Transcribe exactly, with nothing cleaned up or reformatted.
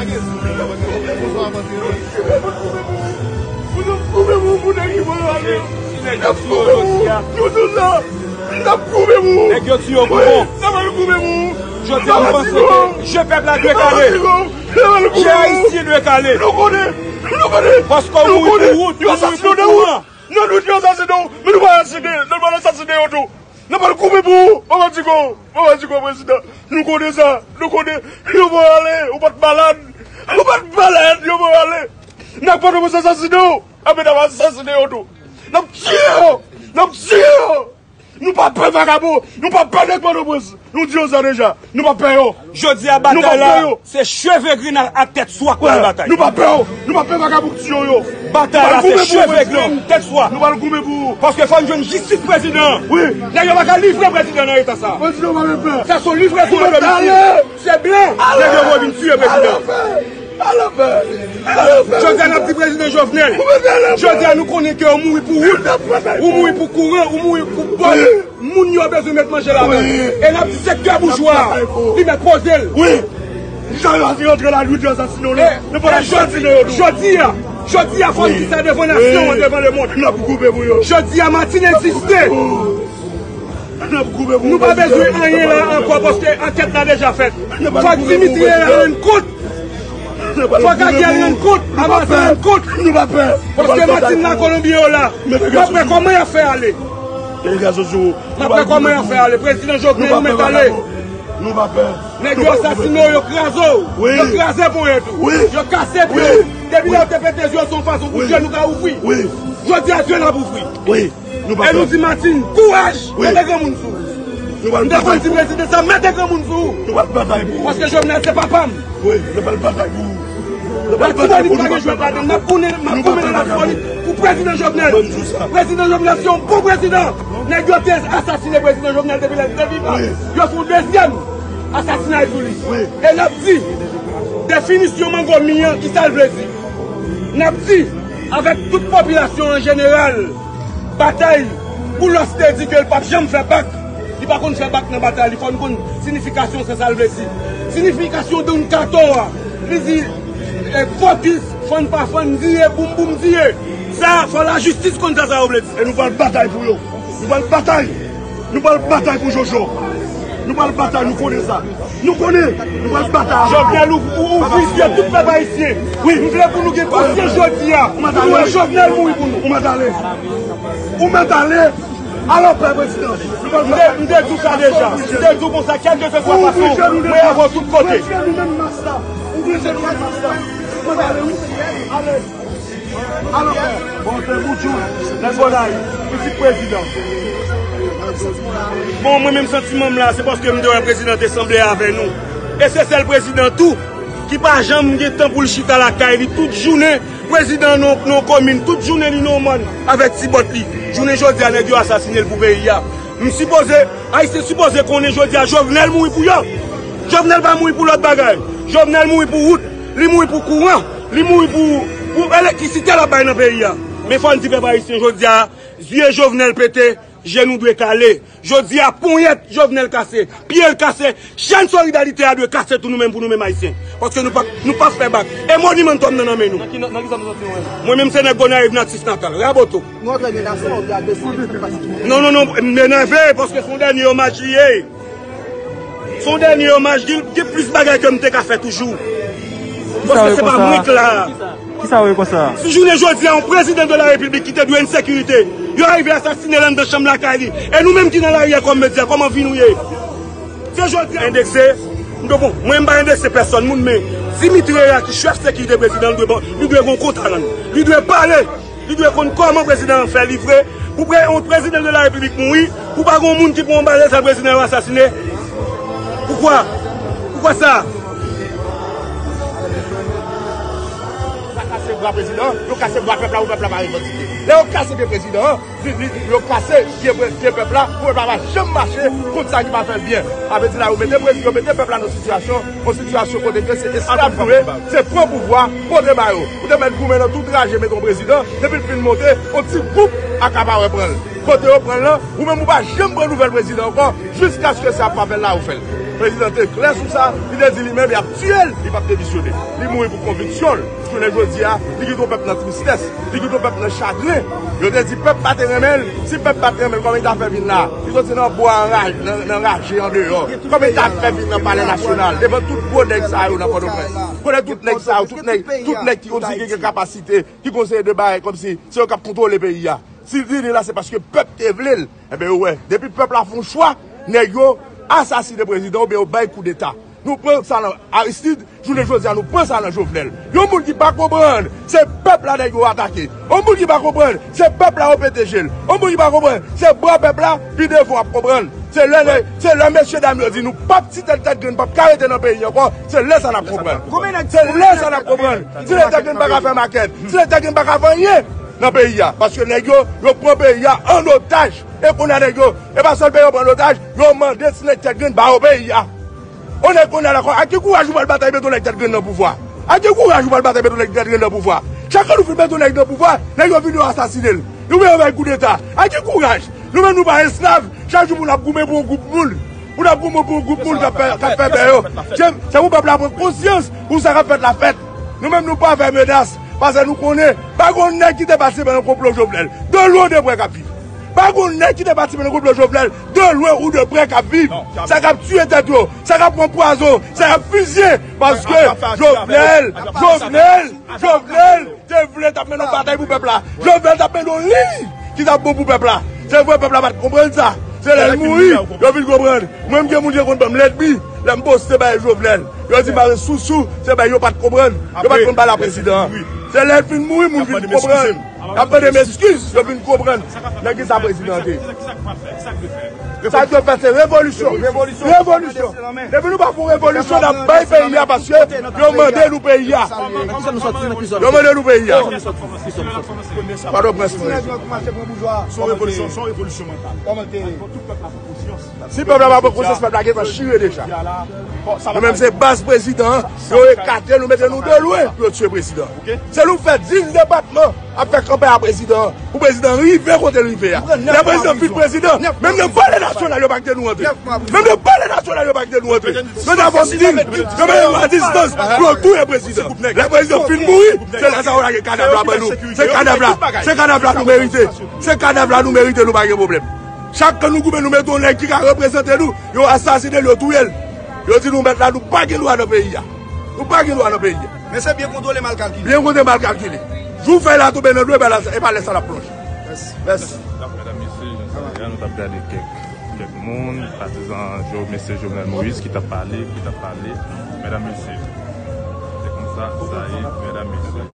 N ap koupe pou ou pou nèg ki voye w ale. N ap koupe pou ou. Nou tout la. N ap koupe pou ou. Nèg yo tiye w pou bon. N ap al koupe pou ou. Jodi a, nou panse ke je pèp la dwe kale. Je ayisyen dwe kale. Nou konnen. Nou konnen. Paske w mouri pou wout, ou mouri pou kouran. Nan nou di yo asasinen w, men nou pa asasinen, nou pa asasinen yo tou. N ap al koupe pou ou, Papa Tiko, Papa Tiko, prezidan. Nou konnen sa, nou konnen. Yo voye w ale, ou pa t malad. Ou pa t malad, yo voye w ale. Nèg Pòtoprens asasinen w, enben n ap asasinen yo tou. N ap tiye yo, n ap tiye yo. Nou pa pè vakabon, nou pa pè nèg Pòtoprens. Nou di yo sa deja, nou pa pè yo. Jodi a, batay la, se cheve grenn ak tèt swa k pral batay. Nou pa pè yo, nou pa pè vakabon k tiye yo. Batay la, se cheve grenn, tèt swa. Nou pral goumen pou ou. Paske fò n jwenn jistis prezidan. Wi. Nèg yo pa ka livre prezidan nan eta sa. Prezidan pa pè. Sa se yon livraison de domicile. Se blan. Nèg yo vin tiye prezidan. Jodi a, n ap di prezidan Jovenel. Jodi a, nou konnen ke ou mouri pou wout, ou mouri pou kouran, ou mouri pou bòl. Moun yo bezwen met manje ladan l. E n ap di sektè boujwa a, li mèt poze l. Wi. Jan yo ap rantre la, nou di asasinen yo. Jodi a, jodi a, fò n di sa devan nasyon an, devan lemonn. N ap koupe pou yo. Jodi a, Martine egziste. Nou pa bezwen anyen la ankò paske ankèt la deja fèt. Fòk Dimitri rann kont. Fòk Ariel rann kont. Amaze rann kont. Paske Martine la Kolonbi yo la. M ap wè kòman y ap fè ale. M ap wè kòman y ap fè ale. Prezidan Jovenel, ou mèt ale. Nèg yo asasine w, yo kraze w. Yo kraze ponyèt ou. Yo kase pye w. Depi lè yo te pete zye w, se yon fason pou je nou ka ouvri. Jodi a, je n ap ouvri. E nou di Martine, kouraj, mete granmoun sou ou. M te konn di prezidan sa, mete granmoun sou ou. Paske Jovenel se papa m. Latibonit pa gen jwèt ladan l. M ap goumen, m ap goumen nan Latibonit pou prezidan Jovenel. Prezidan Jovenel se yon bon prezidan. Nèg yo te asasine prezidan Jovenel depi lè l te vivan. Yo fè yon dezyèm asasinay sou li. E n ap di, definisyon mango mi an, ki sa l vle di? N ap di, avèk tout popilasyon an jeneral, batay, Boulos te di ke l p ap janm fè bak. Li pa konn fè bak nan batay li. Fò n konn sinifikasyon sa, sa l vle di. Sinifikasyon Don Kato a, li di, eh, fokis, fann pa fann, diye, boum boum, diye. Sa, fò lajistis konn sa, sa yo vle di. E nou pral batay pou yo. Nou pral batay. Nou pral batay pou Jojo. Nou pral batay, nou konnen sa. Nou konnen, nou pral batay. Jovenel, ou, ou, ou ouvri zye tout pèp ayisyen. Wi. M vle pou nou gen konsyans jodi a. Pou nou wè Jovenel mouri pou nou. Ou mèt ale. Ou mèt ale. Alò, pè prezidan. M te, m te di w sa deja. M te di w konsa, kèlkeswa fason, mwen avè w tout kote. Ouvri je nou menm mas la. Ouvri je nou menm mas la. Ou mèt ale, wi. Ale. Alò, bon, se Boudjou, nèg Bonay, pitit prezidan. Bon, mwen menm santiman m la, se paske m te wè prezidan te sanble avè nou. E se sèl prezidan tou ki pa janm gen tan pou l chita lakay li tout jounen. Prezidan nan, nan komin, tout jounen li nan mòn avèk ti bòt li. Jounen jodi a, nèg yo asasine l pou peyi a. M sipoze, Ayisyen sipoze konnen jodi a, Jovenel mouri pou yo. Jovenel pa mouri pou lòt bagay. Jovenel mouri pou wout. Li mouri pou kouran, li mouri pou, pou elektrisite l ap bay nan peyi a. Men fò n di pèp ayisyen jodi a, zye Jovenel pete, je nou dwe kale. Jodi a, ponyèt Jovenel kase, pye l kase, chèn solidarite a dwe kase tou nou menm pou nou menm ayisyen. Paske nou p ap, nou p ap fè bak. E monimanntòm nan nan men nou. Nan ki, nan, nan ki zòn nou soti nou menm? Mwen menm se nèg Gonayiv, Natif Natal, Raboto. Nou antre nan nasyon, ou te agresif, sa k pase? Non, non, non, m enève paske se yon dènye omaj li ye. Se yon dènye omaj, gen, gen plis bagay ke m te ka fè toujou. Paske se pa mwen k la. Kisa w ye konsa? Si jounen jodi a, yon prezidan de la repiblik ki te dwe ensekirite, yo rive asasine l anndan chanm lakay li. E nou menm ki nan lari a kòm medya, kòman vi nou ye? Se jodi a endekse, m te bon, mwen m pa endekse pèsòn moun, men Dimitri a ki chèf sekirite prezidan, li dwe, li dwe gen yon kont a rann. Li dwe pale. Li dwe konn kòman prezidan an fè livre. Pou pre-, yon prezidan de la repiblik mouri, pou pa gen yon moun ki pran yon bal, se prezidan yo asasine. Poukwa? Poukwa sa? Yo kase bra prezidan an, yo kase bra pèp la pou pèp la pa revandike. Lè yo kase pye prezidan an, li, li, yo kase pye pre-, pye pèp la pou pèp la pa janm mache kont sa ki pa fè l byen. Sa vle di la, yo mete prezidan, yo mete pèp la nan sitiyasyon, yon sitiyasyon kote ke se esklav nou ye, se pran pouvwa, pote ba yo. Ou te mèt goumen nan tou traje mete yon prezidan, depi l fin monte, yon ti gwoup akapare pran l. Kote yo pran l lan, ou menm ou pa janm pran nouvèl prezidan ankò, jiskaske se ap pa fè l la yo fè l. Prezidan te klè sou sa, li te di li menm y ap tiye l, li p ap demisyone. Li mouri pou konviksyon l. Jounen jodi a, li kite yon pèp nan tristès, li kite yon pèp nan chagren. Yo te di pèp pa te renmen l, si pèp pa te renmen l, kòman li ta fè vin la? Li soti nan bwa anraj-, nan, nan raje andeyò. Kòman li ta fè vin nan Palè Nasyonal, devan tout gwo nèg sa yo nan Pòtoprens? Kote tout nèg sa yo, tout nèg, tout nèg ki konn di ki gen kapasite, ki konseye de bagay kòmsi se yo k ap kontwole peyi a. Si l vini la, se paske pèp te vle l. Enben, yo wè, depi pèp la fè yon chwa, nèg yo asasine prezidan oubyen yo bay koudeta. Nou pran sa nan Aristide, jounen jodi a, nou pran sa nan Jovenel. Yon moun ki pa konprann, se pèp la nèg yo atake. Yon moun ki pa konprann, se pèp la yo pete je l. Yon moun ki pa konprann, se bò pèp la, pi devan w ap konprann. Se lè, se lè mesye dam yo di nou p ap, si tèt tèt grenn p ap ka rete nan peyi ankò, se lè sa n ap konprann. Se lè sa n ap konprann. Si tèt tèt grenn pa ka fè makèt, si tèt tèt grenn pa ka fè anyen nan peyi a. Paske nèg yo, yo pran peyi a an otaj. E kounye a nèg yo, e pa sèl peyi yo pran an otaj, yo mande si nèg tèt grenn ba yo peyi a. On nèg kounye a la, ak ki kouraj ou pral batay mete yon nèg tèt grenn nan pouvwa? Ak ki kouraj ou pral batay mete yon nèg tèt grenn nan pouvwa? Chak lè nou fin mete yon nèg nan pouvwa, nèg yo vin yo asasine l. Oubyen yo fè koudeta. Ak ki kouraj? Nou menm nou pa esklav, chak jou pou n ap goumen pou yon gwoup moun. Pou n ap goumen pou yon gwoup moun k ap fè, k ap fè bè yo. Se, se pou pèp la pran konsyans pou sa k ap fèt la fèt. Nou menm nou pa fè menas, paske nou konnen, pa gen yon nèg ki te patisipe nan konplo Jovenel, de lwen ou de prè k ap viv. Pa gen yon nèg ki te patisipe nan konplo Jovenel, de lwen ou de prè k ap viv. Sa k ap tiye tèt yo, sa k ap pran pwazon, sa k ap fizye, paske Jovenel, Jovenel, Jovenel te vle t ap mennen yon batay pou pèp la. Jovenel t ap mennen yon liy ki t ap bon pou pèp la. Se vre, pèp la pa t konprann sa. Se lè l mouri, yo vin konprann. Mwen, m gen moun ki konn ban m lènmi, lè m poste bay Jovenel. Yo di m ale sousou, se bay yo pa t konprann. Yo pa t konn bagay la prezidan an. Se lè l fin mouri, moun vin konprann. Y ap mande m eskiz, yo vin konprann nan ki sa prezidan te ye. Sa k dwe fèt, se revolisyon. Revolisyon. Depi nou pa fè revolisyon, n ap bay peyi a paske yo mande nou peyi a. Yo mande nou peyi a. Pòtoprens mwen. Se yon revolisyon, se yon revolisyon mantal. Si pèp la pa pran konsyans, pèp la gentan chire deja. Nou menm se baz prezidan an, yo ekate nou, mete nou de lwen pou yo tiye prezidan an. Se nou fè dis depatman ap fè kanpay a prezidan an, pou prezidan an rive kote l rive a. Lè prezidan fin prezidan, menm nan Palè Nasyonal yo pa kite nou antre. Menm nan Palè Nasyonal yo pa kite nou antre. Yo ta fè yon stil, yo mete nou a distans pou yo touye prezidan. Lè prezidan fin mouri, se lè sa yo lage kadav la ban nou. Se kadav la, se kadav la nou merite. Se kadav la nou merite, nou pa gen pwoblèm. Chak kan nou goumen, nou mete yon nèg ki ka reprezante nou, yo asasine l, yo touye l. Yo di nou mèt la, nou pa gen dwa nan peyi a. Nou pa gen dwa nan peyi a. Men se byen kontwole, mal kalkile. Byen kontwole, mal kalkile. Jou fèy la tonbe nan dlo, e pa lè sa l ap plonje. Mèsi. Mèsi. Medam, mesye, jan sa ye a, nou t ap gade kèk, kèk moun, patizan Jo-, mesye Jovenel Moïse ki t ap pale, ki t ap pale. Medam, mesye, se konsa sa ye, medam, mesye.